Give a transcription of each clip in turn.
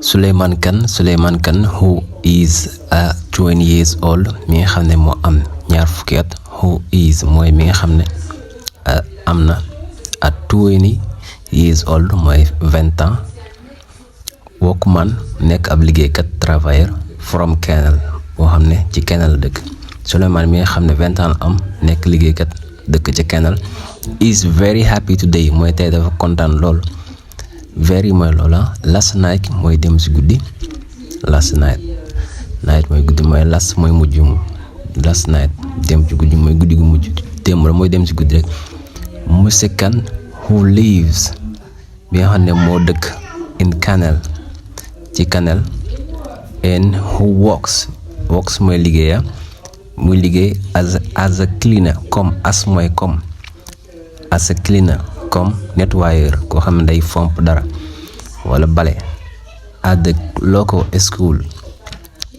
Souleymane Kane who is 20 years old mi nga xam ne moo am ñaar fukki at. Who is mooy mi nga xam ne am na 20 years old mooy 20 ans. Workman nekk ab liggéeykat travailleur from Kennel boo xam ne ci Kennel la dëkk. Souleymane mi nga xam ne 20 ans am nekk liggéeykat dëkk ci Kennel is very happy today mooy tey dafa kontaan lool. Very mooy loola. Last night mooy dem ci guddi. Last night mooy guddi mooy last mooy mujj. Last night dem ci guddi mooy guddi gu mujj. Démb la mooy dem ci guddi rek. Monsieur Kane who lives bi nga xam ne moo dëkk in Kennel ci Kennel and who works mooy liggéeya muy liggéey as a cleaner comme as mooy comme as a cleaner comme nettoyeur koo xam ne day fomp dara wala bale at the local school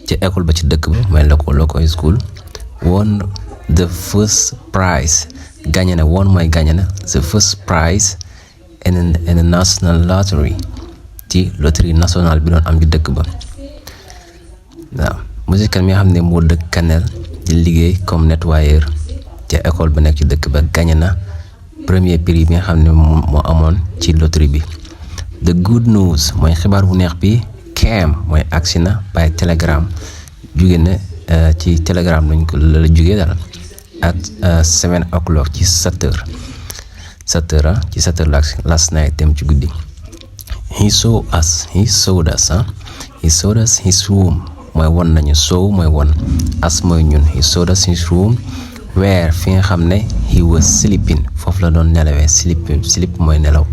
ci école ba ci dëkk ba mooy local school. Won the first prize gagné na won mooy gagné na the first prize in the national lottery ci loterie nationale bi doon am ci dëkk ba. waaw monsieur Kane mi nga xam ne moo dëkk Kennel di liggéey comme nettoyeur ci école ba nekk ci dëkk ba gagné na premier prix bi nga xam ne moo amoon ci loterie bi. The good news mooy xibaar bu neex bi. came mooy agsi na by telegram jóge na ci telegram lañ ko la jógee daal at 7 o'clock ci 7 heures ci 7 heures last night dem ci guddi. He showed us his room mooy won nañu show mooy won as mooy ñun. He showed us his room where fi nga xam ne he was sleeping foofu la doon nelawee. sleep mooy nelaw.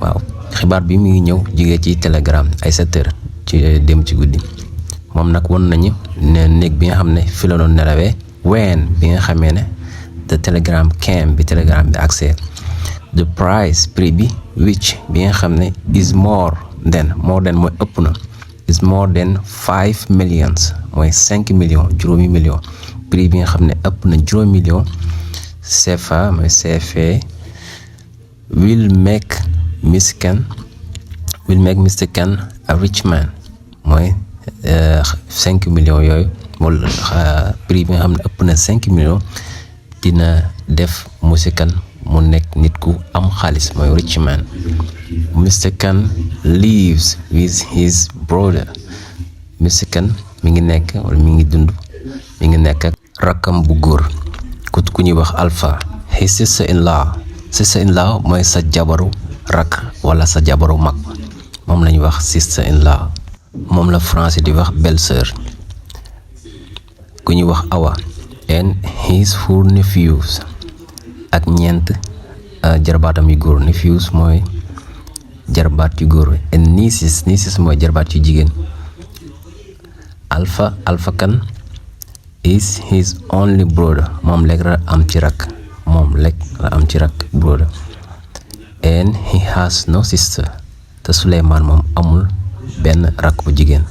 waaw xibaar bi mu ngi ñëw jógee ci telegram ay 7 heures ci dem ci guddi. moom nag won nañu ne néeg bi nga xam ne fi la doon nelawee when bi nga xamee ne the telegram came bi telegram bi accès. The price prix bi which bi nga xam ne is more than mooy ëpp na is more than 5 millions mooy 5 millions juróomi millions. prix bi nga xam ne ëpp na juróomi millions CFA mooy CFA will make Mr. Kane a rich man mooy 5 millions yooyu wala prix bi nga xam ne ëpp na 5 millions dina def monsieur Kane mu nekk nit ku am xaalis mooy rich man. Mr. Kane lives with his brother. Mr. Kane mi ngi nekk wala mi ngi dund mi ngi nekk ak rakkam bu góor ku ñuy wax Alpha. His sister-in-law mooy sa jabaru rakk wala sa jabaru mag moom la ñuy wax sister-in-law. moom la français di wax belle-sœur ku ñuy wax Awa. And his 4 nephews ak ñeent jarbaatam yu góor. nephews mooy jarbaat yu góor. and nieces mooy jarbaat yu jigéen. Alpha Kane is his only brother moom lekk la am ci rakk brother. and he has no sister te Souleymane moom amul benn rakk bu jigéen.